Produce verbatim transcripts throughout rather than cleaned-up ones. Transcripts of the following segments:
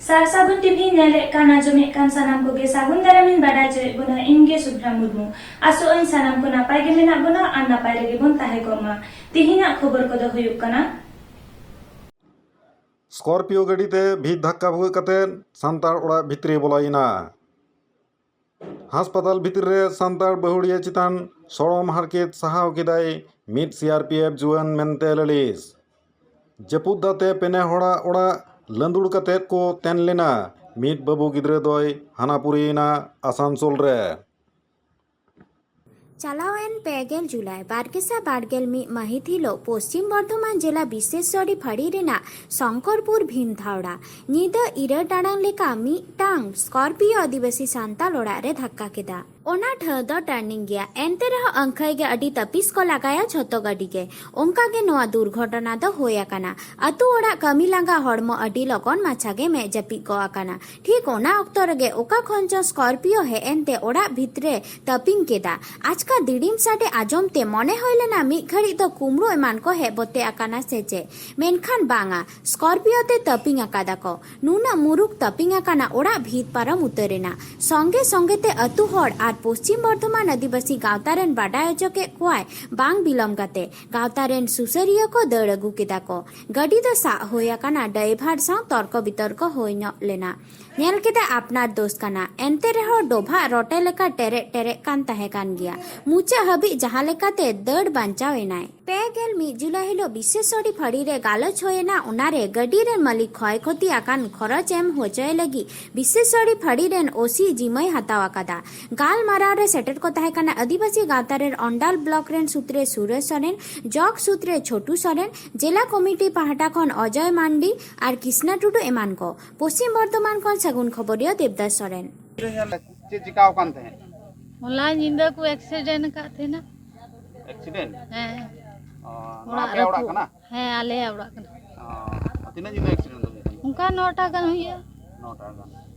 ᱥᱟᱨ ᱥᱟᱹᱜᱩᱱ ᱴᱤᱵᱷᱤ ᱧᱮᱞᱮᱫ ᱠᱟᱱ, ᱟᱸᱡᱚᱢᱮᱫ ᱠᱟᱱ ᱥᱟᱱᱟᱢ ᱠᱚᱜᱮ ᱥᱟᱹᱜᱩᱱ ᱫᱟᱨᱟᱢᱤᱧ ᱵᱟᱰᱟᱭ ᱦᱚᱪᱚᱭᱮᱫ ᱵᱚᱱᱟ᱾ ᱤᱧ ᱜᱮ ᱥᱩᱵᱷᱨᱟ ᱢᱩᱨᱢᱩ᱾ ᱟᱥᱚᱜ ᱟᱹᱧ ᱥᱟᱱᱟᱢ ᱠᱚ ᱱᱟᱯᱟᱭ ᱜᱮ ᱢᱮᱱᱟᱜ ᱵᱚᱱᱟ ᱟᱨ ᱱᱟᱯᱟᱭ ᱨᱮᱜᱮ ᱵᱚᱱ ᱛᱟᱦᱮᱸ ᱠᱚᱜ ᱢᱟ᱾ ᱛᱤᱦᱤᱧᱟᱜ ᱠᱷᱚᱵᱚᱨ ᱠᱚᱫᱚ ᱦᱩᱭᱩᱜ ᱠᱟᱱᱟ᱾ ᱥᱠᱚᱨᱯᱤᱭᱳ ᱜᱟᱹᱰᱤ ᱛᱮ ᱵᱷᱤᱛ ᱫᱷᱟᱠᱠᱟ ᱵᱷᱩᱜᱟᱹᱜ ᱠᱟᱛᱮ ᱥᱟᱱᱛᱟᱲ ᱚᱲᱟᱜ ᱵᱷᱤᱛᱨᱤ ᱵᱚᱞᱚᱭᱮᱱᱟ᱾ ᱦᱟᱥᱯᱟᱛᱟᱞ ᱵᱷᱤᱛᱤᱨ ᱨᱮ ᱥᱟᱱᱛᱟᱲ ᱵᱟᱹᱦᱩᱲᱤᱭᱟᱹ ᱪᱮᱛᱟᱱ ᱥᱚᱲᱚᱢ ᱦᱟᱨᱠᱮᱛ ᱥᱟᱦᱟᱣ ᱠᱮᱫᱟᱭ ᱢᱤᱫ ᱥᱤ ᱟᱨ ᱯᱤ ᱮᱯᱷ ᱡᱩᱣᱟᱹᱱ ᱢᱮᱱᱛᱮ ᱞᱟᱹᱞᱤᱥ᱾ ᱡᱟᱹᱯᱩᱫ ᱫᱟᱜ ᱛᱮ ᱯᱮᱱᱮ ᱦᱚᱲᱟᱜ ᱚᱲᱟᱜ ᱞᱟᱹᱸᱫᱩᱲ ᱠᱟᱛᱮ ᱠᱚ ᱛᱮᱱ ᱞᱮᱱᱟ᱾ ᱢᱤᱫ ᱵᱟᱹᱵᱩ ᱜᱤᱫᱽᱨᱟᱹ ᱫᱚᱭ ᱦᱟᱱᱟ ᱯᱩᱨᱤᱭᱮᱱᱟ ᱟᱥᱟᱱᱥᱳᱞ ᱨᱮ᱾ ᱪᱟᱞᱟᱣᱮᱱ ᱯᱮ ᱜᱮᱞ ᱡᱩᱞᱟᱭ ᱵᱟᱨ ᱜᱮᱥᱟᱭ ᱵᱟᱨ ᱜᱮᱞ ᱢᱤᱫ ᱢᱟᱹᱦᱤᱛ ᱦᱤᱞᱳᱜ ᱯᱚᱥᱪᱤᱢ ᱵᱚᱨᱫᱷᱚᱢᱟᱱ ᱡᱮᱞᱟ ᱵᱤᱥᱮᱥᱥᱚᱨᱤ ᱯᱷᱟᱹᱲᱤ ᱨᱮᱱᱟᱜ ᱥᱚᱝᱠᱚᱨᱯᱩᱨ ᱵᱷᱤᱢ ᱫᱷᱟᱣᱲᱟ ᱧᱤᱫᱟᱹ ᱤᱨᱟᱹ ᱴᱟᱲᱟᱝ ᱞᱮᱠᱟ ᱢᱤᱫᱴᱟᱝ ᱥᱠᱚᱨᱯᱤᱭᱳ ᱟᱹᱫᱤᱵᱟᱹᱥᱤ ᱥᱟᱱᱛᱟᱲ ᱚᱲᱟᱜ ᱨᱮ ᱫᱷᱟᱠᱠᱟ ᱠᱮᱫᱟ᱾ ᱚᱱᱟ ᱴᱷᱟᱶ ᱫᱚ ᱴᱟᱨᱱᱤᱝ ᱜᱮᱭᱟ, ᱮᱱᱛᱮ ᱨᱮᱦᱚᱸ ᱟᱹᱝᱠᱷᱟᱹᱭ ᱜᱮ ᱟᱹᱰᱤ ᱛᱟᱹᱯᱤᱥ ᱠᱚ ᱞᱟᱜᱟᱭᱟ ᱡᱷᱚᱛᱚ ᱜᱟᱹᱰᱤ ᱜᱮ᱾ ᱚᱱᱠᱟ ᱜᱮ ᱱᱚᱣᱟ ᱫᱩᱨᱜᱷᱚᱴᱚᱱᱟ ᱫᱚ ᱦᱩᱭ ᱟᱠᱟᱱᱟ᱾ ᱟᱹᱛᱩ ᱚᱲᱟᱜ ᱠᱟᱹᱢᱤ ᱞᱟᱸᱜᱟ ᱦᱚᱲᱢᱚ ᱟᱹᱰᱤ ᱞᱚᱜᱚᱱ ᱢᱟᱪᱷᱟ ᱜᱮ ᱢᱮᱫ ᱡᱟᱹᱯᱤᱫ ᱜᱚᱜ ᱟᱠᱟᱱᱟ᱾ ᱴᱷᱤᱠ ᱚᱱᱟ ᱚᱠᱛᱚ ᱨᱮᱜᱮ ᱚᱠᱟ ᱠᱷᱚᱱ ᱪᱚ ᱥᱠᱚᱨᱯᱤᱭᱳ ᱦᱮᱡ ᱮᱱᱛᱮ ᱚᱲᱟᱜ ᱵᱷᱤᱛ ᱨᱮ ᱛᱟᱹᱯᱤᱧ ᱠᱮᱫᱟ᱾ ᱟᱪᱠᱟ ᱫᱤᱰᱤᱢ ᱥᱟᱰᱮ ᱟᱸᱡᱚᱢ ᱛᱮ ᱢᱚᱱᱮ ᱦᱩᱭ ᱞᱮᱱᱟ ᱢᱤᱫ ᱜᱷᱟᱹᱲᱤᱡ ᱫᱚ ᱠᱩᱢᱵᱽᱲᱩ ᱮᱢᱟᱱ ᱠᱚ ᱦᱮᱡ ᱵᱚᱛᱮ ᱟᱠᱟᱱᱟ ᱥᱮ ᱪᱮᱫ, ᱢᱮᱱᱠᱷᱟᱱ ᱵᱟᱝᱟ, ᱥᱠᱚᱨᱯᱤᱭᱳ ᱛᱮ ᱛᱟᱹᱯᱤᱧ ᱟᱠᱟᱫᱟ ᱠᱚ᱾ ᱱᱩᱱᱟᱹᱜ ᱢᱩᱨᱩᱠ ᱛᱟᱹᱯᱤᱧ ᱟᱠᱟᱱᱟ, ᱚᱲᱟᱜ ᱵᱷᱤᱛ ᱯᱟᱨᱚᱢ ᱩᱛᱟᱹᱨ ᱮᱱᱟ᱾ ᱥᱚᱸᱜᱮ ᱥᱚᱸᱜᱮ ᱛᱮ ᱟᱹᱛᱩ ᱦᱚᱲ ᱟᱨ ᱯᱚᱥᱪᱤᱢ ᱵᱚᱨᱫᱷᱚᱢᱟᱱ ᱟᱹᱫᱤᱵᱟᱹᱥᱤ ᱜᱟᱶᱛᱟ ᱨᱮᱱ ᱵᱟᱰᱟᱭ ᱦᱚᱪᱚ ᱠᱮᱫ ᱠᱚᱣᱟᱭ ᱵᱟᱝ ᱵᱤᱞᱚᱢ ᱠᱟᱛᱮ᱾ ᱜᱟᱶᱛᱟ ᱨᱮᱱ ᱥᱩᱥᱟᱹᱨᱤᱭᱟᱹ ᱠᱚ ᱫᱟᱹᱲ ᱟᱹᱜᱩ ᱠᱮᱫᱟ ᱠᱚ᱾ ᱜᱟᱹᱰᱤ ᱫᱚ ᱥᱟᱵ ᱦᱩᱭ ᱟᱠᱟᱱᱟ᱾ ᱰᱟᱭᱵᱷᱟᱨ ᱥᱟᱶ ᱛᱚᱨᱠᱚ ᱵᱤᱛᱚᱨᱠᱚ ᱦᱩᱭ ᱧᱚᱜ ᱞᱮᱱᱟ᱾ ᱧᱮᱞ ᱠᱮᱫᱟ ᱟᱯᱱᱟᱨ ᱫᱳᱥ ᱠᱟᱱᱟ, ᱮᱱᱛᱮ ᱨᱮᱦᱚᱸ ᱰᱚᱵᱷᱟᱜ ᱨᱚᱴᱮ ᱞᱮᱠᱟ ᱴᱮᱨᱮᱜ ᱴᱮᱨᱮᱜ ᱠᱟᱱ ᱛᱟᱦᱮᱸ ᱠᱟᱱ ᱜᱮᱭᱟ᱾ ᱢᱩᱪᱟᱹᱫ ᱦᱟᱹᱵᱤᱡ ᱡᱟᱦᱟᱸ ᱞᱮᱠᱟᱛᱮ ᱫᱟᱹᱲ ᱵᱟᱧᱪᱟᱣ ᱮᱱᱟᱭ᱾ ᱯᱮ ᱜᱮᱞ ᱢᱤᱫ ᱡᱩᱞᱟᱭ ᱦᱤᱞᱳᱜ ᱵᱤᱥᱮᱥᱥᱚᱨᱤ ᱯᱷᱟᱹᱲᱤ ᱨᱮ ᱜᱟᱞᱚᱪ ᱦᱩᱭ ᱮᱱᱟ᱾ ᱚᱱᱟᱨᱮ ᱜᱟᱹᱰᱤ ᱨᱮᱱ ᱢᱟᱹᱞᱤᱠ ᱠᱷᱚᱭ ᱠᱷᱚᱛᱤ ᱟᱠᱟᱱ ᱠᱷᱚᱨᱚᱪ ᱮᱢ ᱦᱚᱪᱚᱭ ᱞᱟᱹᱜᱤᱫ ᱵᱤᱥᱮᱥᱥᱚᱨᱤ ᱯᱷᱟᱹᱲᱤ ᱨᱮᱱ ᱳᱥᱤ ᱡᱤᱢᱟᱹᱭ ᱦᱟᱛᱟᱣ ᱟᱠᱟᱫᱟ᱾ ᱜᱟᱞᱢᱟᱨᱟᱣ ᱨᱮ ᱥᱮᱴᱮᱨ ᱠᱚ ᱛᱟᱦᱮᱸ ᱠᱟᱱᱟ ᱟᱹᱫᱤᱵᱟᱹᱥᱤ ᱜᱟᱶᱛᱟ ᱨᱮᱱ ᱚᱱᱰᱟᱞ ᱵᱞᱚᱠ ᱨᱮᱱ ᱥᱩᱛᱨᱮ ᱥᱩᱨᱮᱥ ᱥᱚᱨᱮᱱ, ᱡᱚᱜᱽ ᱥᱩᱛᱨᱮ ᱪᱷᱳᱴᱩ ᱥᱚᱨᱮᱱ, ᱡᱮᱞᱟ ᱠᱚᱢᱤᱴᱤ ᱯᱟᱦᱴᱟ ᱠᱷᱚᱱ ᱚᱡᱚᱭ ᱢᱟᱱᱰᱤ ᱟᱨ ᱠᱨᱤᱥᱱᱟ ᱴᱩᱰᱩ ᱮᱢᱟᱱ ᱠᱚ᱾ ᱯᱚᱥᱪᱤᱢ ᱵᱚᱨᱫᱷᱚᱢᱟᱱ ᱠᱷᱚᱱ ᱥᱟᱹᱜᱩᱱ ᱠᱷᱚᱵᱚᱨᱤᱭᱟᱹ ᱫᱮᱵᱫᱟᱥ ᱥᱚᱨᱮᱱ᱾ ᱪᱮᱫ ᱪᱤᱠᱟᱣ ᱟᱠᱟᱱ ᱛᱟᱦᱮᱸᱫ? ᱦᱚᱞᱟ ᱧᱤᱫᱟᱹ ᱠᱚ ᱮᱠᱥᱤᱰᱮᱱᱴ ᱟᱠᱟᱫ ᱛᱟᱦᱮᱱᱟ᱾ ᱮᱠᱥᱤᱰᱮᱱᱴ? ᱦᱮᱸ᱾ ᱚ, ᱱᱚᱣᱟ ᱚᱲᱟᱜ ᱟᱯᱮᱭᱟᱜ ᱚᱲᱟᱜ ᱨᱟᱹᱯᱩᱫ ᱠᱟᱱᱟ? ᱦᱮᱸ, ᱟᱞᱮᱭᱟᱜ ᱚᱲᱟᱜ ᱠᱟᱱᱟ᱾ ᱚ, ᱛᱤᱱᱟᱹᱜ ᱧᱤᱫᱟᱹ ᱮᱠᱥᱤᱰᱮᱱᱴ ᱫᱚ ᱦᱩᱭ ᱠᱟᱱᱟ? ᱚᱱᱠᱟ ᱱᱚᱴᱟ ᱜᱟᱱ ᱦᱩᱭᱩᱜᱼᱟ᱾ ᱱᱚᱴᱟ ᱜᱟᱱ᱾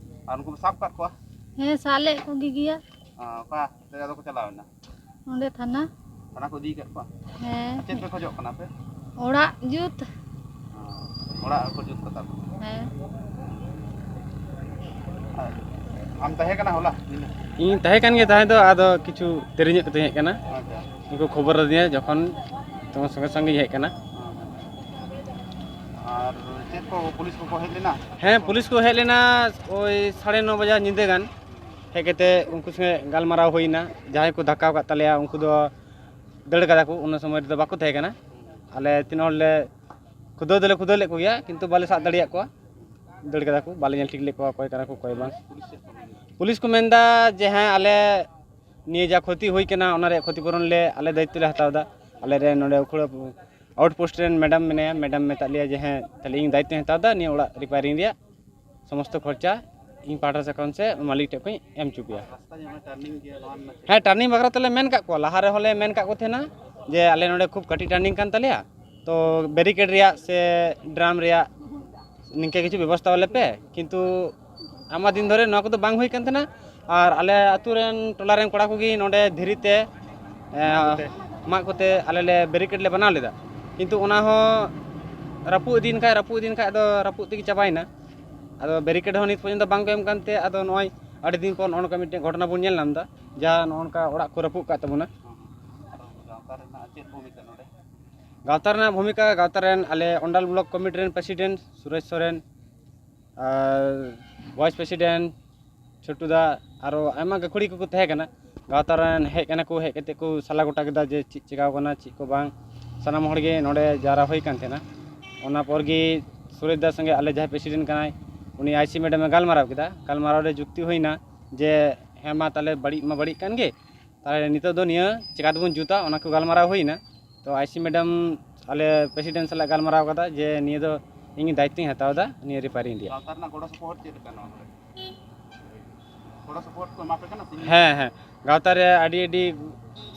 ᱟᱨ ᱩᱱᱠᱩ ᱯᱮ ᱥᱟᱵ ᱠᱟᱜ ᱠᱚᱣᱟ? ᱦᱮᱸ, ᱥᱟᱵ ᱞᱮᱫ ᱠᱚᱜᱮ ᱜᱮᱭᱟ᱾ ᱚ, ᱚᱠᱟ ᱡᱟᱭᱜᱟ ᱫᱚᱠᱚ ᱪᱟᱞᱟᱣ ᱮᱱᱟ? ᱚᱸᱰᱮ ᱛᱷᱟᱱᱟ᱾ ᱛᱷᱟᱱᱟ ᱠᱚ ᱤᱫᱤ ᱟᱠᱟᱫ ᱠᱚᱣᱟ? ᱦᱮᱸ᱾ ᱟᱨ ᱪᱮᱫ ᱯᱮ ᱠᱷᱚᱡᱚᱜ ᱠᱟᱱᱟ ᱯᱮ? ᱚᱲᱟᱜ ᱡᱩᱛ᱾ ᱚ, ᱚᱲᱟᱜ ᱠᱚ ᱡᱩᱛ ᱠᱟᱛᱟ ᱯᱮ? ᱦᱮᱸ᱾ ᱟᱢ ᱛᱟᱦᱮᱸ ᱠᱟᱱᱟ ᱦᱚᱞᱟ? ᱤᱧ ᱛᱟᱦᱮᱸ ᱠᱟᱱ ᱜᱮᱭᱟ ᱛᱟᱦᱮᱸ ᱫᱚ, ᱟᱫᱚ ᱠᱤᱪᱷᱩ ᱫᱮᱨᱤ ᱧᱚᱜ ᱠᱟᱛᱮᱧ ᱦᱮᱡ ᱠᱟᱱᱟ᱾ ᱟᱪᱪᱷᱟ᱾ ᱩᱱᱠᱩ ᱠᱷᱚᱵᱚᱨ ᱟᱹᱫᱤᱧᱟ ᱡᱚᱠᱷᱚᱱ, ᱛᱚᱠᱷᱚᱱ ᱥᱚᱸᱜᱮ ᱥᱚᱸᱜᱮᱧ ᱦᱮᱡ ᱠᱟᱱᱟ᱾ ᱟᱨ ᱪᱮᱫ ᱠᱚ ᱯᱩᱞᱤᱥ ᱠᱚᱠᱚ ᱦᱮᱡ ᱞᱮᱱᱟ? ᱦᱮᱸ, ᱯᱩᱞᱤᱥ ᱠᱚ ᱦᱮᱡ ᱞᱮᱱᱟ ᱳᱭ ᱥᱟᱲᱮ ᱱᱚ ᱵᱟᱡᱟ ᱧᱤᱫᱟᱹ ᱜᱟᱱ᱾ ᱦᱮᱡ ᱠᱟᱛᱮ ᱩᱱᱠᱩ ᱥᱚᱸᱜᱮ ᱜᱟᱞᱢᱟᱨᱟᱣ ᱦᱩᱭᱱᱟ, ᱡᱟᱦᱟᱸᱭ ᱠᱚ ᱫᱷᱟᱠᱟᱣ ᱟᱠᱟᱫ ᱛᱟᱞᱮᱭᱟ ᱩᱱᱠᱩ ᱫᱚ ᱫᱟᱹᱲ ᱠᱟᱫᱟ ᱠᱚ, ᱚᱱᱟ ᱥᱚᱢᱚᱭ ᱨᱮᱫᱚ ᱵᱟᱠᱚ ᱛᱟᱦᱮᱸ ᱠᱟᱱᱟ᱾ ᱟᱞᱮ ᱛᱤᱱᱟᱹᱜ ᱦᱚᱲ ᱞᱮ ᱠᱷᱩᱫᱟᱹᱣ ᱫᱚᱞᱮ ᱠᱷᱩᱫᱟᱹᱣ ᱞᱮᱫ ᱠᱚᱜᱮᱭᱟ, ᱠᱤᱱᱛᱩ ᱵᱟᱞᱮ ᱥᱟᱵ ᱫᱟᱲᱮᱭᱟᱜ ᱠᱚᱣᱟ᱾ ᱫᱟᱹᱲ ᱠᱟᱫᱟ ᱠᱚ, ᱵᱟᱞᱮ ᱧᱮᱞ ᱴᱷᱤᱠ ᱞᱮᱫ ᱠᱚᱣᱟ ᱚᱠᱚᱭ ᱠᱟᱱᱟ ᱠᱚ ᱚᱠᱚᱭ ᱵᱟᱝ᱾ ᱯᱩᱞᱤᱥ ᱠᱚ ᱢᱮᱱᱫᱟ ᱡᱮ ᱦᱮᱸ, ᱟᱞᱮ ᱱᱤᱭᱟᱹ ᱡᱟ ᱠᱷᱚᱛᱤ ᱦᱩᱭ ᱠᱟᱱᱟ ᱚᱱᱟ ᱨᱮᱭᱟᱜ ᱠᱷᱚᱛᱤ ᱯᱩᱨᱚᱱ ᱞᱮ ᱟᱞᱮ ᱫᱟᱭᱤᱛᱛᱚ ᱞᱮ ᱦᱟᱛᱟᱣ ᱮᱫᱟ᱾ ᱟᱞᱮ ᱨᱮᱱ ᱱᱚᱰᱮ ᱩᱠᱷᱲᱟᱹ ᱟᱣᱩᱴ ᱯᱳᱥᱴ ᱨᱮᱱ ᱢᱮᱰᱟᱢ ᱢᱮᱱᱟᱭᱟ, ᱢᱮᱰᱟᱢ ᱢᱮᱛᱟᱫ ᱞᱮᱭᱟ ᱡᱮ ᱦᱮᱸ, ᱛᱟᱦᱞᱮ ᱤᱧ ᱫᱟᱭᱤᱛᱛᱚᱧ ᱦᱟᱛᱟᱣ ᱮᱫᱟ ᱱᱤᱭᱟᱹ ᱚᱲᱟᱜ ᱨᱤᱯᱮᱭᱟᱨᱤᱝ ᱨᱮᱭᱟᱜ ᱥᱚᱢᱚᱥᱛᱚ ᱠᱷᱚᱨᱪᱟ ᱤᱧ ᱯᱟᱦᱴᱟ ᱥᱮᱫ ᱠᱷᱚᱱ ᱥᱮ ᱢᱟᱹᱞᱤᱠ ᱴᱷᱮᱱ ᱠᱷᱚᱱ ᱮᱢ ᱦᱚᱪᱚ ᱯᱮᱭᱟ᱾ ᱦᱮᱸ, ᱴᱟᱨᱱᱤᱝ ᱵᱟᱠᱷᱨᱟ ᱛᱮᱞᱮ ᱢᱮᱱ ᱠᱟᱜ ᱠᱚᱣᱟ, ᱞᱟᱦᱟ ᱨᱮᱦᱚᱸ ᱞᱮ ᱢᱮᱱ ᱠᱟᱜ ᱠᱚ ᱛᱟᱦᱮᱱᱟ ᱡᱮ ᱟᱞᱮ ᱱᱚᱰᱮ ᱠᱷᱩᱵ ᱠᱟᱹᱴᱤᱡ ᱴᱟᱨᱱᱤᱝ ᱠᱟᱱ ᱛᱟᱞᱮᱭᱟ, ᱛᱚ ᱵᱮᱨᱤᱠᱮᱰ ᱨᱮᱭᱟᱜ ᱥᱮ ᱰᱨᱟᱢ ᱨᱮᱭᱟᱜ ᱱᱤᱝᱠᱟᱹ ᱠᱤᱪᱷᱩ ᱵᱮᱵᱚᱥᱛᱷᱟ ᱟᱞᱮ ᱯᱮ, ᱠᱤᱱᱛᱩ ᱟᱭᱢᱟ ᱫᱤᱱ ᱫᱷᱚᱨᱮ ᱱᱚᱣᱟ ᱠᱚᱫᱚ ᱵᱟᱝ ᱦᱩᱭ ᱠᱟᱱ ᱛᱟᱦᱮᱱᱟ᱾ ᱟᱨ ᱟᱞᱮ ᱟᱹᱛᱩ ᱨᱮᱱ, ᱴᱚᱞᱟ ᱨᱮᱱ ᱠᱚᱲᱟ ᱠᱚᱜᱮ ᱱᱚᱰᱮ ᱫᱷᱤᱨᱤ ᱛᱮ, ᱮ, ᱢᱟᱜ ᱠᱚᱛᱮ? ᱢᱟᱜ ᱠᱚᱛᱮ ᱟᱞᱮ ᱞᱮ ᱵᱮᱨᱤᱠᱮᱰ ᱞᱮ ᱵᱮᱱᱟᱣ ᱞᱮᱫᱟ, ᱠᱤᱱᱛᱩ ᱚᱱᱟ ᱦᱚᱸ ᱨᱟᱹᱯᱩᱫ ᱤᱫᱤᱭᱮᱱ ᱠᱷᱟᱡ, ᱨᱟᱹᱯᱩᱫ ᱤᱫᱤᱭᱮᱱ ᱠᱷᱟᱡ ᱟᱫᱚ ᱨᱟᱹᱯᱩᱫ ᱛᱮᱜᱮ ᱪᱟᱵᱟᱭᱮᱱᱟ᱾ ᱟᱫᱚ ᱵᱮᱨᱤᱠᱮᱰ ᱦᱚᱸ ᱱᱤᱛ ᱯᱚᱨᱡᱚᱱᱛᱚ ᱵᱟᱝ ᱠᱚ ᱮᱢ ᱠᱟᱱᱛᱮ, ᱟᱫᱚ ᱱᱚᱜᱼᱚᱭ ᱟᱹᱰᱤ ᱫᱤᱱ ᱯᱚᱨ ᱱᱚᱜᱼᱚ ᱱᱚᱝᱠᱟ ᱢᱤᱫᱴᱮᱱ ᱜᱷᱚᱴᱚᱱᱟ ᱵᱚᱱ ᱧᱮᱞ ᱧᱟᱢ ᱮᱫᱟ, ᱡᱟᱦᱟᱸ ᱱᱚᱜᱼᱚ ᱱᱚᱝᱠᱟ ᱚᱲᱟᱜ ᱠᱚ ᱨᱟᱹᱯᱩᱫ ᱟᱠᱟᱫ ᱛᱟᱵᱚᱱᱟ᱾ ᱜᱟᱶᱛᱟ ᱨᱮᱱᱟᱜ ᱪᱮᱫ ᱵᱷᱩᱢᱤᱠᱟ ᱱᱚᱰᱮ? ᱜᱟᱶᱛᱟ ᱨᱮᱱᱟᱜ ᱵᱷᱩᱢᱤᱠᱟ, ᱜᱟᱶᱛᱟ ᱨᱮᱱ ᱟᱞᱮ ᱚᱱᱰᱟᱞ ᱵᱞᱚᱠ ᱠᱚᱢᱤᱴᱤ ᱨᱮᱱ ᱯᱨᱮᱥᱤᱰᱮᱱᱴ ᱥᱩᱨᱮᱥ ᱥᱚᱨᱮᱱ ᱟᱨ ᱵᱷᱟᱭᱤᱥ ᱯᱨᱮᱥᱤᱰᱮᱱᱴ ᱪᱷᱳᱴᱩ ᱫᱟ, ᱟᱨᱚ ᱟᱭᱢᱟ ᱜᱟᱹᱠᱷᱩᱲᱤ ᱠᱚᱠᱚ ᱛᱟᱦᱮᱸ ᱠᱟᱱᱟ᱾ ᱜᱟᱶᱛᱟ ᱨᱮᱱ ᱦᱮᱡ ᱠᱟᱱᱟ ᱠᱚ, ᱦᱮᱡ ᱠᱟᱛᱮ ᱠᱚ ᱥᱟᱞᱟ ᱜᱚᱴᱟ ᱠᱮᱫᱟ ᱡᱮ ᱪᱮᱫ ᱪᱮᱠᱟᱣ ᱠᱟᱱᱟ, ᱪᱮᱫ ᱠᱚ ᱵᱟᱝ᱾ ᱥᱟᱱᱟᱢ ᱦᱚᱲ ᱜᱮ ᱱᱚᱰᱮ ᱡᱟᱣᱨᱟ ᱦᱩᱭ ᱠᱟᱱ ᱛᱟᱦᱮᱱᱟ᱾ ᱚᱱᱟ ᱯᱚᱨ ᱜᱮ ᱥᱩᱨᱮᱥ ᱫᱟ ᱥᱚᱸᱜᱮ ᱟᱞᱮ ᱡᱟᱦᱟᱸᱭ ᱯᱨᱮᱥᱤᱰᱮᱱᱴ ᱠᱟᱱᱟᱭ, ᱩᱱᱤ ᱟᱭᱥᱤ ᱢᱮᱰᱟᱢᱮ ᱜᱟᱞᱢᱟᱨᱟᱣ ᱠᱮᱫᱟ᱾ ᱜᱟᱞᱢᱟᱨᱟᱣ ᱨᱮ ᱡᱩᱠᱛᱤ ᱦᱩᱭᱱᱟ ᱡᱮ ᱦᱮᱸ ᱢᱟ ᱛᱟᱦᱞᱮ ᱵᱟᱹᱲᱤᱡ ᱢᱟ ᱵᱟᱹᱲᱤᱡ ᱠᱟᱱ ᱜᱮ, ᱛᱟᱦᱞᱮ ᱱᱤᱛᱚᱜ ᱫᱚ ᱱᱤᱭᱟᱹ ᱪᱮᱠᱟ ᱛᱮᱵᱚᱱ ᱡᱩᱛᱟ, ᱚᱱᱟ ᱠᱚ ᱜᱟᱞᱢᱟᱨᱟᱣ ᱦᱩᱭᱱᱟ᱾ ᱛᱚ ᱟᱭᱥᱤ ᱢᱮᱰᱟᱢ ᱟᱞᱮ ᱯᱨᱮᱥᱤᱰᱮᱱᱴ ᱥᱟᱞᱟᱜ ᱜᱟᱞᱢᱟᱨᱟᱣ ᱠᱟᱫᱟ ᱡᱮ ᱱᱤᱭᱟᱹ ᱫᱚ ᱤᱧ ᱫᱟᱭᱤᱛᱛᱚᱧ ᱦᱟᱛᱟᱣ ᱮᱫᱟ ᱱᱤᱭᱟᱹ ᱨᱤᱯᱮᱭᱟᱨᱤᱝ ᱨᱮᱭᱟᱜ᱾ ᱜᱟᱶᱛᱟ ᱨᱮᱱᱟᱜ ᱜᱚᱲᱚ ᱥᱚᱯᱚᱦᱚᱫ ᱪᱮᱫ ᱞᱮᱠᱟ ᱱᱚᱣᱟ ᱠᱚᱨᱮ? ᱜᱚᱲᱚ ᱥᱚᱯᱚᱦᱚᱫ ᱠᱚ ᱮᱢᱟ ᱯᱮ ᱠᱟᱱᱟ ᱥᱮ? ᱦᱮᱸ, ᱦᱮᱸ, ᱜᱟᱶᱛᱟ ᱨᱮ ᱟᱹᱰᱤ ᱟᱹᱰᱤ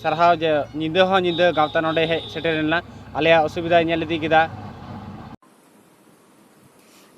ᱥᱟᱨᱦᱟᱣ ᱡᱮ ᱧᱤᱫᱟᱹ ᱦᱚᱸ ᱧᱤᱫᱟᱹ ᱜᱟᱶᱛᱟ ᱱᱚᱰᱮ ᱦᱮᱡ ᱥᱮᱴᱮᱨ ᱞᱮᱱᱟ, ᱟᱞᱮᱭᱟᱜ ᱚᱥᱩᱵᱤᱫᱷᱟᱭ ᱧᱮᱞ ᱤᱫᱤ ᱠᱮᱫᱟ᱾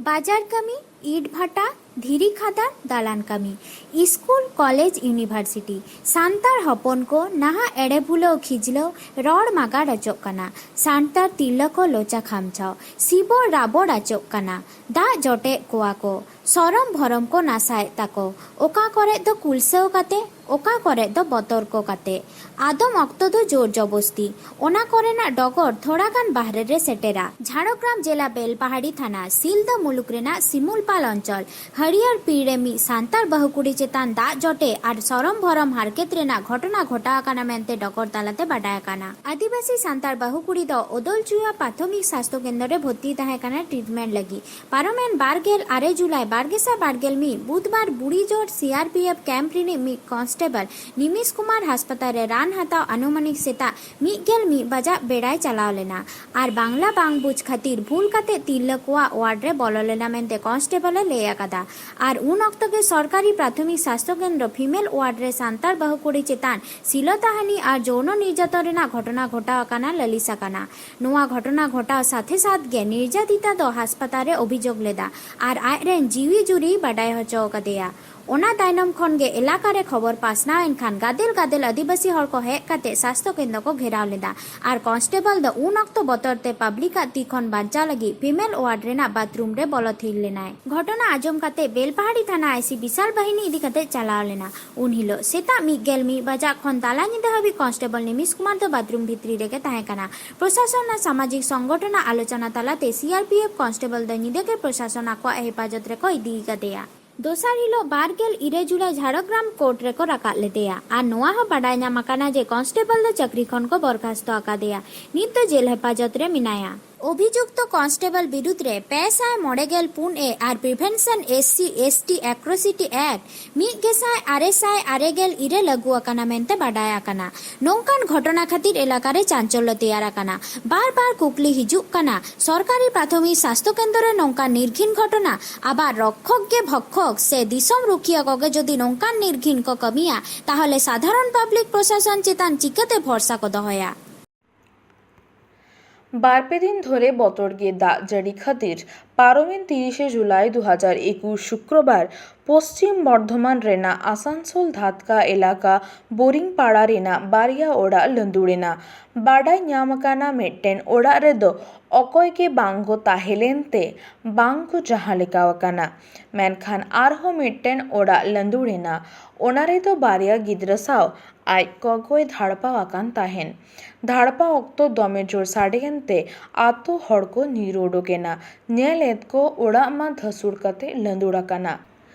ᱵᱟᱡᱟᱨ ᱠᱟᱹᱢᱤ, ᱤᱴ ᱵᱷᱟᱴᱟ, ᱫᱷᱤᱨᱤ ᱠᱷᱟᱫᱟᱱ, ᱫᱟᱞᱟᱱ ᱠᱟᱹᱢᱤ, ᱤᱥᱠᱩᱞ, ᱠᱚᱞᱮᱡᱽ, ᱤᱭᱩᱱᱤᱵᱷᱟᱨᱥᱤᱴᱤ, ᱥᱟᱱᱛᱟᱲ ᱦᱚᱯᱚᱱ ᱠᱚ ᱱᱟᱦᱟᱜ ᱮᱲᱮ ᱵᱷᱩᱞᱟᱹᱣ ᱠᱷᱤᱡᱞᱟᱹᱣ ᱨᱚᱲ ᱢᱟᱜᱟᱲ ᱚᱪᱚᱜ ᱠᱟᱱᱟ᱾ ᱥᱟᱱᱛᱟᱲ ᱛᱤᱨᱞᱟᱹ ᱠᱚ ᱞᱚᱪᱟ ᱠᱷᱟᱢᱪᱷᱟᱣ, ᱥᱤᱵᱚᱲ ᱨᱟᱵᱚᱲ ᱟᱪᱚᱜ ᱠᱟᱱᱟ, ᱫᱟᱜ ᱡᱚᱴᱮᱫ ᱠᱚᱣᱟ ᱠᱚ᱾ ᱥᱚᱨᱚᱢ ᱵᱷᱚᱨᱚᱢ ᱠᱚ ᱱᱟᱥᱟᱭᱮᱫ ᱛᱟᱠᱚ, ᱚᱠᱟ ᱠᱚᱨᱮᱫ ᱫᱚ ᱠᱩᱞᱥᱟᱹᱣ ᱠᱟᱛᱮ, ᱚᱠᱟ ᱠᱚᱨᱮᱫ ᱫᱚ ᱵᱚᱛᱚᱨ ᱠᱚ ᱠᱟᱛᱮ, ᱟᱫᱚᱢ ᱚᱠᱛᱚ ᱫᱚ ᱡᱳᱨ ᱡᱚᱵᱚᱥᱛᱤ᱾ ᱚᱱᱟ ᱠᱚᱨᱮᱱᱟᱜ ᱰᱚᱜᱚᱨ ᱛᱷᱚᱲᱟ ᱜᱟᱱ ᱵᱟᱦᱨᱮ ᱨᱮ ᱥᱮᱴᱮᱨᱟ᱾ ᱡᱷᱟᱲᱜᱨᱟᱢ ᱡᱮᱞᱟ ᱵᱮᱞᱯᱟᱦᱟᱲᱤ ᱛᱷᱟᱱᱟ ᱥᱤᱞᱫᱟᱹ ᱢᱩᱞᱩᱠ ᱨᱮᱱᱟᱜ ᱥᱤᱢᱩᱞᱯᱟᱞ ᱚᱧᱪᱚᱞ ᱦᱟᱹᱨᱭᱟᱹᱲ ᱯᱤᱲ ᱨᱮ ᱢᱤᱫ ᱥᱟᱱᱛᱟᱲ ᱵᱟᱹᱦᱩ ᱠᱩᱲᱤ ᱪᱮᱛᱟᱱ ᱫᱟᱜ ᱡᱚᱴᱮᱫ ᱟᱨ ᱥᱚᱨᱚᱢ ᱵᱷᱚᱨᱚᱢ ᱦᱟᱨᱠᱮᱛ ᱨᱮᱱᱟᱜ ᱜᱷᱚᱴᱚᱱᱟ ᱜᱷᱚᱴᱟᱣ ᱟᱠᱟᱱᱟ ᱢᱮᱱᱛᱮ ᱰᱚᱜᱚᱨ ᱛᱟᱞᱟᱛᱮ ᱵᱟᱰᱟᱭ ᱟᱠᱟᱱᱟ᱾ ᱟᱹᱫᱤᱵᱟᱹᱥᱤ ᱥᱟᱱᱛᱟᱲ ᱵᱟᱹᱦᱩ ᱠᱩᱲᱤ ᱫᱚ ᱚᱫᱚᱞᱪᱩᱭᱟ ᱯᱨᱟᱛᱷᱚᱢᱤᱠ ᱥᱟᱥᱛᱷᱚ ᱠᱮᱱᱫᱨᱚ ᱨᱮ ᱵᱷᱚᱨᱛᱤ ᱛᱟᱦᱮᱸ ᱠᱟᱱᱟ ᱴᱨᱤᱴᱢᱮᱱᱴ ᱞᱟᱹᱜᱤᱫ᱾ ᱯᱟᱨᱚᱢᱮᱱ ᱵᱟᱨ ᱜᱮᱞ ᱟᱨᱮ ᱡᱩᱞᱟᱭ ᱵᱟᱨ ᱜᱮᱥᱟᱭ ᱵᱟᱨ ᱜᱮᱞ ᱢᱤᱫ ᱵᱩᱫᱷᱵᱟᱨ ᱵᱩᱲᱤᱡᱳᱲ ᱥᱤ ᱟᱨ ᱯᱤ ᱮᱯᱷ ᱠᱮᱢᱯ ᱨᱤᱱᱤᱡ ᱢᱤᱫ ᱠᱚᱱᱥᱴᱮᱵᱚᱞ ᱱᱤᱢᱤᱥ ᱠᱩᱢᱟᱨ ᱦᱟᱥᱯᱟᱛᱟᱞ ᱨᱮ ᱨᱟᱱ ᱦᱟᱛᱟᱣ ᱟᱱᱩᱢᱟᱱᱤᱠ ᱥᱮᱛᱟᱜ ᱢᱤᱫ ᱜᱮᱞ ᱢᱤᱫ ᱵᱟᱡᱟᱜ ᱵᱮᱲᱟᱭ ᱪᱟᱞᱟᱣ ᱞᱮᱱᱟ ᱟᱨ ᱵᱟᱝᱞᱟ ᱵᱟᱝ ᱵᱩᱡᱽ ᱠᱷᱟᱹᱛᱤᱨ ᱵᱷᱩᱞ ᱠᱟᱛᱮ ᱛᱤᱨᱞᱟᱹ ᱠᱚᱣᱟᱜ ᱣᱟᱨᱰ ᱨᱮ ᱵᱚᱞᱚ ᱞᱮᱱᱟ ᱢᱮᱱᱛᱮ ᱠᱚᱱᱥᱴᱮᱵᱚᱞ ᱮ ᱞᱟᱹᱭ ᱟᱠᱟᱫᱟ᱾ ᱟᱨ ᱩᱱ ᱚᱠᱛᱚ ᱜᱮ ᱥᱚᱨᱠᱟᱨᱤ ᱯᱨᱟᱛᱷᱚᱢᱤᱠ ᱥᱟᱥᱛᱷᱚ ᱠᱮᱱᱫᱨᱚ ᱯᱷᱤᱢᱮᱞ ᱣᱟᱨᱰ ᱨᱮ ᱥᱟᱱᱛᱟᱲ ᱵᱟᱹᱦᱩ ᱠᱩᱲᱤ ᱪᱮᱛᱟᱱ ᱥᱤᱞᱚᱛᱟᱦᱟᱱᱤ ᱟᱨ ᱡᱳᱣᱱᱚ ᱱᱤᱨᱡᱟᱛᱚᱱ ᱨᱮᱱᱟᱜ ᱜᱷᱚᱴᱚᱱᱟ ᱜᱷᱚᱴᱟᱣ ᱟᱠᱟᱱᱟ ᱞᱟᱹᱞᱤᱥ ᱟᱠᱟᱱᱟ᱾ ᱱᱚᱣᱟ ᱜᱷᱚᱴᱚᱱᱟ ᱜᱷᱚᱴᱟᱣ ᱥᱟᱛᱷᱮ ᱥᱟᱛᱷ ᱜᱮ ᱱᱤᱨᱡᱟᱛᱤᱛᱟ ᱫᱚ ᱦᱟᱥᱯᱟᱛᱟᱞ ᱨᱮ ᱚᱵᱷᱤᱡᱳᱜᱽ ᱞᱮᱫᱟ ᱟᱨ ᱟᱡ ᱨᱮᱱ ᱡᱤᱣᱤ ᱡᱩᱨᱤᱭ ᱵᱟᱰᱟᱭ ᱦᱚᱪᱚ ᱟᱠᱟᱫᱮᱭᱟ᱾ ᱚᱱᱟ ᱛᱟᱭᱱᱚᱢ ᱠᱷᱚᱱ ᱜᱮ ᱮᱞᱟᱠᱟ ᱨᱮ ᱠᱷᱚᱵᱚᱨ ᱯᱟᱥᱱᱟᱣ ᱮᱱ ᱠᱷᱟᱱ ᱜᱟᱫᱮᱞ ᱜᱟᱫᱮᱞ ᱟᱹᱫᱤᱵᱟᱹᱥᱤ ᱦᱚᱲ ᱠᱚ ᱦᱮᱡ ᱠᱟᱛᱮ ᱥᱟᱥᱛᱷᱚ ᱠᱮᱱᱫᱨᱚ ᱠᱚ ᱜᱷᱮᱨᱟᱣ ᱞᱮᱫᱟ ᱟᱨ ᱠᱚᱱᱥᱴᱮᱵᱚᱞ ᱫᱚ ᱩᱱ ᱚᱠᱛᱚ ᱵᱚᱛᱚᱨ ᱛᱮ ᱯᱟᱵᱽᱞᱤᱠ ᱟᱜ ᱛᱤ ᱠᱷᱚᱱ ᱵᱟᱧᱪᱟᱣ ᱞᱟᱹᱜᱤᱫ ᱯᱷᱤᱢᱮᱞ ᱣᱟᱨᱰ ᱨᱮᱱᱟᱜ ᱵᱟᱛᱷᱨᱩᱢ ᱨᱮ ᱵᱚᱞᱚ ᱛᱷᱤᱨ ᱞᱮᱱᱟᱭ᱾ ᱜᱷᱚᱴᱚᱱᱟ ᱟᱸᱡᱚᱢ ᱠᱟᱛᱮ ᱵᱮᱞᱯᱟᱦᱟᱲᱤ ᱛᱷᱟᱱᱟ ᱟᱭ ᱥᱤ ᱵᱤᱥᱟᱞ ᱵᱟᱦᱤᱱᱤ ᱤᱫᱤ ᱠᱟᱛᱮ ᱪᱟᱞᱟᱣ ᱞᱮᱱᱟ᱾ ᱩᱱ ᱦᱤᱞᱳᱜ ᱥᱮᱛᱟᱜ ᱢᱤᱫ ᱜᱮᱞ ᱢᱤᱫ ᱵᱟᱡᱟᱜ ᱠᱷᱚᱱ ᱛᱟᱞᱟ ᱧᱤᱫᱟᱹ ᱦᱟᱹᱵᱤᱡ ᱠᱚᱱᱥᱴᱮᱵᱚᱞ ᱱᱤᱢᱤᱥ ᱠᱩᱢᱟᱨ ᱫᱚ ᱵᱟᱛᱷᱨᱩᱢ ᱵᱷᱤᱛᱨᱤ ᱨᱮᱜᱮ ᱛᱟᱦᱮᱸ ᱠᱟᱱᱟ᱾ ᱯᱨᱚᱥᱟᱥᱚᱱ ᱟᱨ ᱥᱟᱢᱟᱡᱤᱠ ᱥᱚᱝᱜᱚᱴᱷᱚᱱ ᱟᱜ ᱟᱞᱳᱪᱚᱱᱟ ᱛᱟᱞᱟᱛᱮ ᱥᱤ ᱟᱨ ᱯᱤ ᱮᱯᱷ ᱠᱚᱱᱥᱴᱮᱵᱚᱞ ᱫᱚ ᱧᱤᱫᱟᱹ ᱜᱮ ᱯᱨᱚᱥᱟᱥᱚᱱ ᱟᱠᱚᱣᱟᱜ ᱦᱮᱯᱟᱡᱚᱛ ᱨᱮᱠᱚ ᱤᱫᱤ ᱠᱟᱫᱮᱭᱟ᱾ ᱫᱚᱥᱟᱨ ᱦᱤᱞᱳᱜ ᱵᱟᱨ ᱜᱮᱞ ᱤᱨᱟᱹᱞ ᱡᱩᱞᱟᱭ ᱡᱷᱟᱲᱜᱨᱟᱢ ᱠᱳᱨᱴ ᱨᱮᱠᱚ ᱨᱟᱠᱟᱵ ᱞᱮᱫᱮᱭᱟ ᱟᱨ ᱱᱚᱣᱟ ᱦᱚᱸ ᱵᱟᱰᱟᱭ ᱧᱟᱢ ᱟᱠᱟᱱᱟ ᱡᱮ ᱠᱚᱱᱥᱴᱮᱵᱚᱞ ᱫᱚ ᱪᱟᱹᱠᱨᱤ ᱠᱷᱚᱱ ᱠᱚ ᱵᱚᱨᱠᱷᱟᱥᱛᱚ ᱟᱠᱟᱫᱮᱭᱟ᱾ ᱱᱤᱛ ᱫᱚ ᱡᱮᱞ ᱦᱮᱯᱟᱡᱚᱛ ᱨᱮ ᱢᱮᱱᱟᱭᱟ᱾ ᱚᱵᱷᱤᱡᱩᱠᱛᱚ ᱠᱚᱱᱥᱴᱮᱵᱚᱞ ᱵᱤᱨᱩᱫᱷ ᱨᱮ ᱯᱮ ᱥᱟᱭ ᱢᱚᱬᱮ ᱜᱮᱞ ᱯᱩᱱ ᱮ ᱟᱨ prevention S C S T atrocity act ᱢᱤᱫ ᱜᱮᱥᱟᱭ ᱟᱨᱮ ᱥᱟᱭ ᱟᱨᱮ ᱜᱮᱞ ᱤᱨᱟᱹᱞ ᱟᱹᱜᱩ ᱟᱠᱟᱱᱟ ᱢᱮᱱᱛᱮ ᱵᱟᱰᱟᱭ ᱟᱠᱟᱱᱟ᱾ ᱱᱚᱝᱠᱟᱱ ᱜᱷᱚᱴᱚᱱᱟ ᱠᱷᱟᱹᱛᱤᱨ ᱮᱞᱟᱠᱟ ᱨᱮ ᱪᱟᱧᱪᱚᱞᱞᱚ ᱛᱮᱭᱟᱨ ᱟᱠᱟᱱᱟ᱾ ᱵᱟᱨ ᱵᱟᱨ ᱠᱩᱠᱞᱤ ᱦᱤᱡᱩᱜ ᱠᱟᱱᱟ, ᱥᱚᱨᱠᱟᱨᱤ ᱯᱨᱟᱛᱷᱚᱢᱤᱠ ᱥᱟᱥᱛᱷᱚ ᱠᱮᱱᱫᱨᱚ ᱨᱮ ᱱᱚᱝᱠᱟᱱ ᱱᱤᱨᱜᱷᱤᱱ ᱜᱷᱚᱴᱚᱱᱟ, ᱟᱵᱟᱨ ᱨᱚᱠᱠᱷᱚᱠ ᱜᱮ ᱵᱷᱚᱠᱠᱷᱚᱠ ᱥᱮ ᱫᱤᱥᱚᱢ ᱨᱩᱠᱷᱤᱭᱟᱹ ᱠᱚᱜᱮ ᱡᱩᱫᱤ ᱱᱚᱝᱠᱟᱱ ᱱᱤᱨᱜᱷᱤᱱ ᱠᱚ ᱠᱟᱹᱢᱤᱭᱟ, ᱛᱟᱦᱚᱞᱮ ᱥᱟᱫᱷᱟᱨᱚᱱ ᱯᱟᱵᱽᱞᱤᱠ ᱯᱨᱚᱥᱟᱥᱚᱱ ᱪᱮᱛᱟᱱ ᱪᱤᱠᱟᱹᱛᱮ ᱵᱷᱚᱨᱥᱟ ᱠᱚ ᱫᱚᱦᱚᱭᱟ? ᱵᱟᱨᱯᱮ ᱫᱤᱱ ᱫᱷᱚᱨᱮ ᱵᱚᱛᱚᱨ ᱜᱮ ᱫᱟᱜ ᱡᱟᱹᱲᱤ ᱠᱷᱟᱹᱛᱤᱨ ᱯᱟᱨᱚᱢᱮᱱ ᱛᱤᱨᱤᱥᱮ ᱡᱩᱞᱟᱭ ᱫᱩ ᱦᱟᱡᱟᱨ ᱮᱠᱩᱥ ᱥᱩᱠᱨᱚᱵᱟᱨ ᱯᱚᱥᱪᱤᱢ ᱵᱚᱨᱫᱷᱚᱢᱟᱱ ᱨᱮᱱᱟᱜ ᱟᱥᱟᱱᱥᱳᱞ ᱫᱷᱟᱛᱠᱟ ᱮᱞᱟᱠᱟ ᱵᱳᱨᱤᱝ ᱯᱟᱲᱟ ᱨᱮᱱᱟᱜ ᱵᱟᱨᱭᱟ ᱚᱲᱟᱜ ᱞᱟᱹᱸᱫᱩᱲ ᱮᱱᱟ᱾ ᱵᱟᱰᱟᱭ ᱧᱟᱢ ᱟᱠᱟᱱᱟ, ᱢᱤᱫᱴᱮᱱ ᱚᱲᱟᱜ ᱨᱮᱫᱚ ᱚᱠᱚᱭ ᱜᱮ ᱵᱟᱝ ᱠᱚ ᱛᱟᱦᱮᱸ ᱞᱮᱱ ᱛᱮ ᱵᱟᱝ ᱠᱚ ᱡᱟᱦᱟᱸ ᱞᱮᱠᱟ ᱟᱠᱟᱱᱟ, ᱢᱮᱱᱠᱷᱟᱱ ᱟᱨᱦᱚᱸ ᱢᱤᱫᱴᱮᱱ ᱚᱲᱟᱜ ᱞᱟᱹᱸᱫᱩᱲ ᱮᱱᱟ᱾ ᱚᱱᱟ ᱨᱮᱫᱚ ᱵᱟᱨᱭᱟ ᱜᱤᱫᱽᱨᱟᱹ ᱥᱟᱶ ᱟᱡ ᱜᱚᱜᱚᱭ ᱫᱷᱟᱲᱯᱟᱣ ᱟᱠᱟᱱ ᱛᱟᱦᱮᱸᱱ᱾ ᱫᱷᱟᱲᱯᱟ ᱚᱠᱛᱚ ᱫᱚᱢᱮ ᱡᱳᱨ ᱥᱟᱰᱮᱭᱮᱱ ᱛᱮ ᱟᱛᱳ ᱦᱚᱲ ᱠᱚ ᱧᱤᱨ ᱩᱰᱩᱠ ᱮᱱᱟ᱾ ᱧᱮᱞ ᱮᱫ ᱠᱚ ᱚᱲᱟᱜ ᱢᱟ ᱫᱷᱟᱹᱥᱩᱲ ᱠᱟᱛᱮ ᱞᱟᱹᱸᱫᱩᱲ ᱟᱠᱟᱱᱟ᱾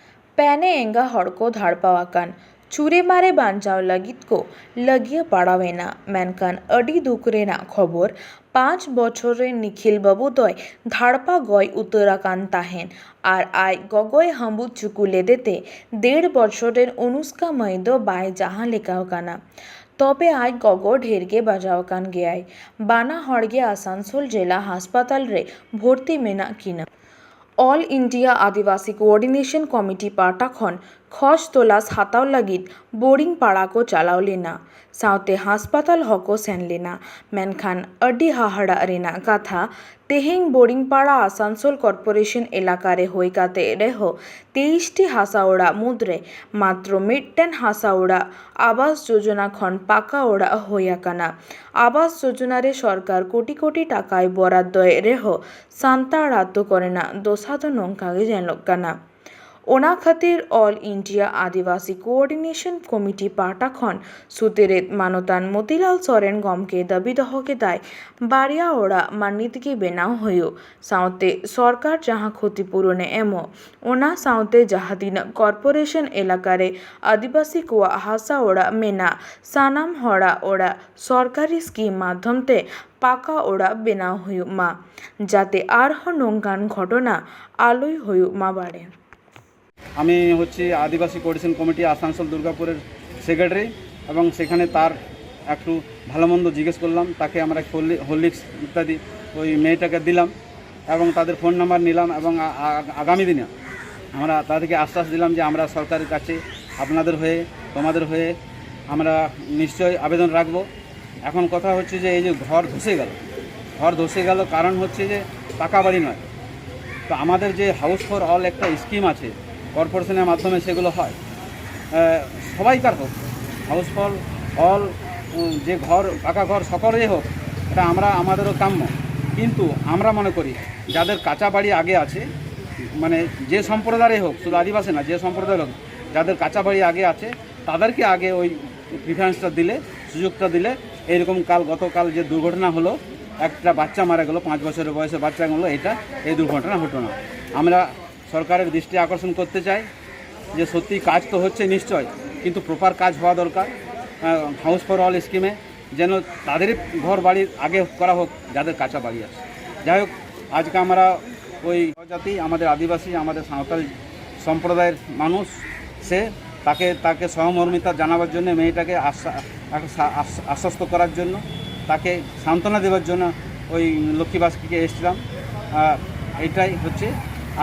ᱯᱮᱱᱮ ᱮᱸᱜᱟ ᱦᱚᱲ ᱠᱚ ᱫᱷᱟᱲᱯᱟᱣ ᱟᱠᱟᱱ᱾ ᱪᱩᱨᱮ ᱢᱟᱨᱮ ᱵᱟᱧᱪᱟᱣ ᱞᱟᱹᱜᱤᱫ ᱠᱚ ᱞᱟᱹᱜᱤᱭᱟᱹ ᱯᱟᱲᱟᱣ ᱮᱱᱟ, ᱢᱮᱱᱠᱷᱟᱱ ᱟᱹᱰᱤ ᱫᱩᱠ ᱨᱮᱱᱟᱜ ᱠᱷᱚᱵᱚᱨ, ᱯᱟᱸᱪ ᱵᱚᱪᱷᱚᱨ ᱨᱮᱱ ᱱᱤᱠᱷᱤᱞ ᱵᱟᱹᱵᱩ ᱫᱚᱭ ᱫᱷᱟᱲᱯᱟ ᱜᱚᱡ ᱩᱛᱟᱹᱨ ᱟᱠᱟᱱ ᱛᱟᱦᱮᱸᱱ ᱟᱨ ᱟᱡ ᱜᱚᱜᱚᱭ ᱦᱟᱹᱵᱩᱫ ᱪᱩᱠᱩ ᱞᱮᱫᱮᱛᱮ ᱰᱮᱲ ᱵᱚᱪᱷᱚᱨ ᱨᱮᱱ ᱚᱱᱩᱥᱠᱟ ᱢᱟᱹᱭ ᱫᱚ ᱵᱟᱭ ᱡᱟᱦᱟᱸ ᱞᱮᱠᱟ ᱟᱠᱟᱱᱟ᱾ ᱛᱚᱵᱮ ᱟᱡ ᱜᱚᱜᱚ ᱰᱷᱮᱨ ᱜᱮ ᱵᱟᱡᱟᱣ ᱟᱠᱟᱱ ᱜᱮᱭᱟᱭ᱾ ᱵᱟᱱᱟ ᱦᱚᱲ ᱜᱮ ᱟᱥᱟᱱᱥᱳᱞ ᱡᱮᱞᱟ ᱦᱟᱥᱯᱟᱛᱟᱞ ᱨᱮ ᱵᱷᱚᱨᱛᱤ ᱢᱮᱱᱟᱜ ᱠᱤᱱᱟ᱾ ᱚᱞ ᱤᱱᱰᱤᱭᱟ ᱟᱹᱫᱤᱵᱟᱹᱥᱤ ᱠᱳᱚᱨᱰᱤᱱᱮᱥᱚᱱ ᱠᱚᱢᱤᱴᱤ ᱯᱟᱦᱴᱟ ᱠᱷᱚᱱ ᱠᱷᱚᱡᱽ ᱛᱚᱞᱟᱥ ᱦᱟᱛᱟᱣ ᱞᱟᱹᱜᱤᱫ ᱵᱳᱨᱤᱝ ᱯᱟᱲᱟ ᱠᱚ ᱪᱟᱞᱟᱣ ᱞᱮᱱᱟ, ᱥᱟᱶᱛᱮ ᱦᱟᱥᱯᱟᱛᱟᱞ ᱦᱚᱸᱠᱚ ᱥᱮᱱ ᱞᱮᱱᱟ᱾ ᱢᱮᱱᱠᱷᱟᱱ ᱟᱹᱰᱤ ᱦᱟᱦᱟᱲᱟᱜ ᱨᱮᱱᱟᱜ ᱠᱟᱛᱷᱟ, ᱛᱮᱦᱮᱧ ᱵᱳᱨᱤᱝ ᱯᱟᱲᱟ ᱟᱥᱟᱱᱥᱳᱞ ᱠᱚᱨᱯᱳᱨᱮᱥᱚᱱ ᱮᱞᱟᱠᱟ ᱨᱮ ᱦᱩᱭ ᱠᱟᱛᱮ ᱨᱮᱦᱚᱸ ᱛᱮᱭᱤᱥ ᱴᱤ ᱦᱟᱥᱟ ᱚᱲᱟᱜ ᱢᱩᱫᱽᱨᱮ ᱢᱟᱛᱨᱚ ᱢᱤᱫᱴᱮᱱ ᱦᱟᱥᱟ ᱚᱲᱟᱜ ᱟᱵᱟᱥ ᱡᱳᱡᱚᱱᱟ ᱠᱷᱚᱱ ᱯᱟᱠᱟ ᱚᱲᱟᱜ ᱦᱩᱭ ᱟᱠᱟᱱᱟ᱾ ᱟᱵᱟᱥ ᱡᱳᱡᱚᱱᱟ ᱨᱮ ᱥᱚᱨᱠᱟᱨ ᱠᱳᱴᱤ ᱠᱳᱴᱤ ᱴᱟᱠᱟᱭ ᱵᱚᱨᱟᱫᱽᱫᱚᱭᱮᱫ ᱨᱮᱦᱚᱸ ᱥᱟᱱᱛᱟᱲ ᱟᱛᱳ ᱠᱚᱨᱮᱱᱟᱜ ᱫᱚᱥᱟ ᱫᱚ ᱱᱚᱝᱠᱟ ᱜᱮ ᱧᱮᱞᱚᱜ ᱠᱟᱱᱟ᱾ ᱚᱱᱟ ᱠᱷᱟᱹᱛᱤᱨ ᱚᱞ ᱤᱱᱰᱤᱭᱟ ᱟᱹᱫᱤᱵᱟᱹᱥᱤ ᱠᱳᱚᱨᱰᱤᱱᱮᱥᱚᱱ ᱠᱚᱢᱤᱴᱤ ᱯᱟᱦᱴᱟ ᱠᱷᱚᱱ ᱥᱩᱛᱨᱮᱛ ᱢᱟᱱᱚᱛᱟᱱ ᱢᱚᱛᱤᱞᱟᱞ ᱥᱚᱨᱮᱱ ᱜᱚᱢᱠᱮ ᱫᱟᱹᱵᱤ ᱫᱚᱦᱚ ᱠᱮᱫᱟᱭ, ᱵᱟᱨᱭᱟ ᱚᱲᱟᱜ ᱢᱟ ᱱᱤᱛ ᱜᱮ ᱵᱮᱱᱟᱣ ᱦᱩᱭᱩᱜ, ᱥᱟᱶᱛᱮ ᱥᱚᱨᱠᱟᱨ ᱡᱟᱦᱟᱸ ᱠᱷᱚᱛᱤ ᱯᱩᱨᱚᱱᱮ ᱮᱢᱚᱜ, ᱚᱱᱟ ᱥᱟᱶᱛᱮ ᱡᱟᱦᱟᱸ ᱛᱤᱱᱟᱹᱜ ᱠᱚᱨᱯᱳᱨᱮᱥᱚᱱ ᱮᱞᱟᱠᱟ ᱨᱮ ᱟᱹᱫᱤᱵᱟᱹᱥᱤ ᱠᱚᱣᱟᱜ ᱦᱟᱥᱟ ᱚᱲᱟᱜ ᱢᱮᱱᱟᱜ, ᱥᱟᱱᱟᱢ ᱦᱚᱲᱟᱜ ᱚᱲᱟᱜ ᱥᱚᱨᱠᱟᱨᱤ ᱥᱠᱤᱢ ᱢᱟᱫᱽᱫᱷᱚᱢ ᱛᱮ ᱯᱟᱠᱟ ᱚᱲᱟᱜ ᱵᱮᱱᱟᱣ ᱦᱩᱭᱩᱜ ᱢᱟ, ᱡᱟᱛᱮ ᱟᱨᱦᱚᱸ ᱱᱚᱝᱠᱟᱱ ᱜᱷᱚᱴᱚᱱᱟ ᱟᱞᱚᱭ ᱦᱩᱭᱩᱜ ᱢᱟ ᱵᱟᱲᱮ᱾ আমি হচ্ছি আদিবাসী কোঅর্ডিনেশন কমিটি আসানসোল দুর্গাপুরের সেক্রেটারি, এবং সেখানে তার একটু ভালো মন্দ জিজ্ঞেস করলাম। তাকে আমরা হরলি- হরলিক্স ইত্যাদি ওই মেয়েটাকে দিলাম এবং তাদের ফোন নাম্বার নিলাম এবং আ- আ- আগামী দিনে আমরা তাদেরকে আশ্বাস দিলাম যে আমরা সরকারের কাছে আপনাদের হয়ে, তোমাদের হয়ে আমরা নিশ্চয়ই আবেদন রাখবো। এখন কথা হচ্ছে যে এই যে ঘর ধসে গেল, ঘর ধসে গেল, কারণ হচ্ছে যে পাকা বাড়ি নয়। তো আমাদের যে হাউস ফর অল একটা স্কিম আছে, কর্পোরেশনের মাধ্যমে সেগুলো হয়, আহ, সবাইকার হোক, হাউস ফর অল, যে ঘর, পাকা ঘর সকলেই হোক, এটা আমরা, আমাদেরও কাম্য। কিন্তু আমরা মনে করি, যাদের কাঁচা বাড়ি আগে আছে, মানে যে সম্প্রদায়েরই হোক, শুধু আদিবাসী না, যে সম্প্রদায়ের হোক, যাদের কাঁচা বাড়ি আগে আছে, তাদেরকে আগে ওই প্রিফারেন্সটা দিলে, সুযোগটা দিলে, এইরকম কাল, গতকাল যে দুর্ঘটনা হলো, একটা বাচ্চা মারা গেল, পাঁচ বছরের বয়সে বাচ্চা গেল, এটা, এই দুর্ঘটনা হতো না। আমরা সরকারের দৃষ্টি আকর্ষণ করতে চাই যে সত্যি কাজ তো হচ্ছে নিশ্চয়, কিন্তু প্রপার কাজ হওয়া দরকার। হাউস ফর অল স্কিমে যেন তাদেরই ঘর বাড়ির আগে করা হোক, যাদের কাঁচা বাড়ি আছে। যাই হোক, আজকে আমরা ওই জাতি, আমাদের আদিবাসী, আমাদের সাঁওতাল সম্প্রদায়ের মানুষ, সে, তাকে, তাকে সহমর্মিতা জানাবার জন্য, মেয়েটাকে আশ্বা-, আশ্বা-, আশ্বাস-, আশ্বস্ত করার জন্য, তাকে সান্ত্বনা দেওয়ার জন্য ওই লক্ষ্মীবাসকে এসেছিলাম। আহ, এটাই হচ্ছে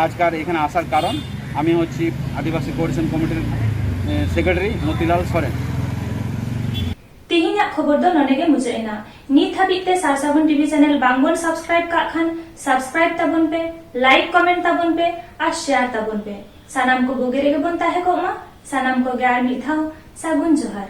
আজকার এখানে আসার কারণ। আমি হচ্ছি আদিবাসী কোঅর্ডিনেশন কমিটির, এ, সেক্রেটারি মতিলাল সরেন। ᱛᱮᱦᱮᱧᱟᱜ ᱠᱷᱚᱵᱚᱨ ᱫᱚ ᱱᱚᱰᱮ ᱜᱮ ᱢᱩᱪᱟᱹᱫ ᱮᱱᱟ᱾ ᱱᱤᱛ ᱦᱟᱹᱵᱤᱡ ᱛᱮ ᱥᱟᱨᱥᱟᱜᱩᱱ ᱴᱤᱵᱷᱤ ᱪᱮᱱᱮᱞ ᱵᱟᱝ ᱵᱚᱱ ᱥᱟᱵᱥᱠᱨᱟᱭᱤᱵ ᱠᱟᱜ ᱠᱷᱟᱱ, ᱥᱟᱵᱥᱠᱨᱟᱭᱤᱵ ᱛᱟᱵᱚᱱ ᱯᱮ, ᱞᱟᱭᱤᱠ ᱠᱚᱢᱮᱱᱴ ᱛᱟᱵᱚᱱ ᱯᱮ ᱟᱨ ᱥᱮᱭᱟᱨ ᱛᱟᱵᱚᱱ ᱯᱮ᱾ ᱥᱟᱱᱟᱢ ᱠᱚ ᱵᱩᱜᱤ ᱨᱮᱜᱮ ᱵᱚᱱ ᱛᱟᱦᱮᱸ ᱠᱚᱜ ᱢᱟ᱾ ᱥᱟᱱᱟᱢ ᱠᱚᱜᱮ ᱟᱨ ᱢᱤᱫ ᱫᱷᱟᱣ ᱥᱟᱹᱜᱩᱱ ᱡᱚᱦᱟᱨ᱾